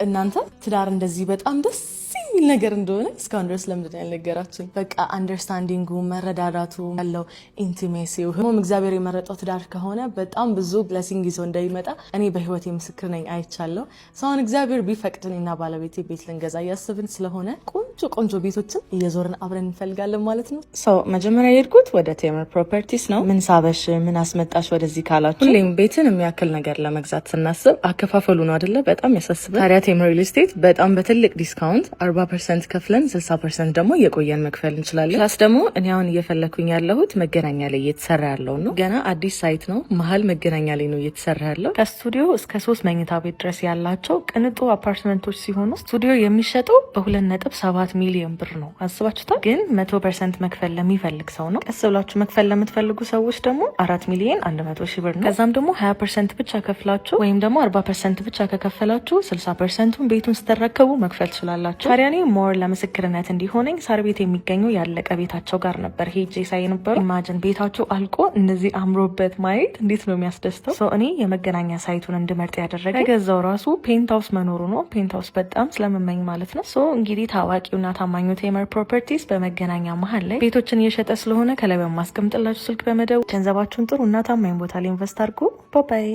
እናንተ ትዳር እንደዚህ በጣም ደስ የሚል ነገር እንደሆነ እስካሁን ድረስ ለምንድን ነው ያልነገራችሁኝ? በቃ understanding ኡ፣ መረዳዳቱ ያለው intimacy ው እግዚአብሔር የመረጠው ትዳር ከሆነ በጣም ብዙ blessing ይዞ እንደሚመጣ እኔ በህይወቴ ምስክር ነኝ፣ አይቻለሁ። So አሁን እግዚአብሔር ቢፈቅድ እኔና ባለቤቴ ቤት ልንገዛ እያሰብን ስለሆነ ቆንጆ ቆንጆ ቤቶችን እየዞርን አብረን እንፈልጋለን ማለት ነው። So መጀመሪያ የሄድኩት ወደ ቴምር Properties ነው። ምን ሳበሽ፣ ምን አስመጣሽ ወደዚህ ካላችሁ፣ ሁሌም ቤትን የሚያክል ነገር ለመግዛት ስናስብ አከፋፈሉ ነው አደለ? በጣም ያሳስበን። ታዲያ ቴምር real estate በጣም በትልቅ discount 40% ከፍለን 60% ደግሞ እየቆየን መክፈል እንችላለን። Plus ደግሞ እኔ አሁን እየፈለኩኝ ያለሁት መገናኛ ላይ እየተሰራ ያለው ነው። ገና አዲስ site ነው። መሀል መገናኛ ላይ ነው እየተሰራ ያለው። ከስቱዲዮ እስከ ሶስት መኝታ ቤት ድረስ ያላቸው ቅንጡ አፓርትመንቶች ሲሆኑ ስቱዲዮ የሚሸጠው በ2.7 ሚሊዮን ብር ነው። አስባችሁታል? ግን 100% መክፈል ለሚፈልግ ሰው ነው። ቀስ ብላችሁ መክፈል ለምትፈልጉ ሰዎች ደግሞ 4 ሚሊዮን 100 ሺህ ብር ነው። ከዛም ደግሞ 20% ብቻ ከፍላችሁ ወይም ደግሞ 40% ብቻ ከከፈላችሁ 60%ቱን ቤቱን ስትረከቡ መክፈል ትችላላችሁ። ታዲያ እኔ more ለምስክርነት እንዲሆነኝ ሳር ቤት የሚገኙ ያለቀ ቤታቸው ጋር ነበር ሄጄ ሳይ ነበሩ። Imagine ቤታቸው አልቆ እንደዚህ አምሮበት ማየት እንዴት ነው የሚያስደስተው። So እኔ የመገናኛ site ኡን እንድመርጥ ያደረገ ከገዛው ራሱ penthouse መኖሩ ነው። Penthouse በጣም ስለምመኝ ማለት ነው። So እንግዲህ ታዋቂውና ታማኙ ቴምር Properties በመገናኛ መሀል ላይ ቤቶችን እየሸጠ ስለሆነ ከላይ በማስቀምጥላችሁ ስልክ በመደወል ገንዘባችሁን ጥሩ እና ታማኝ ቦታ ላይ invest አድርጉ። Bye bye.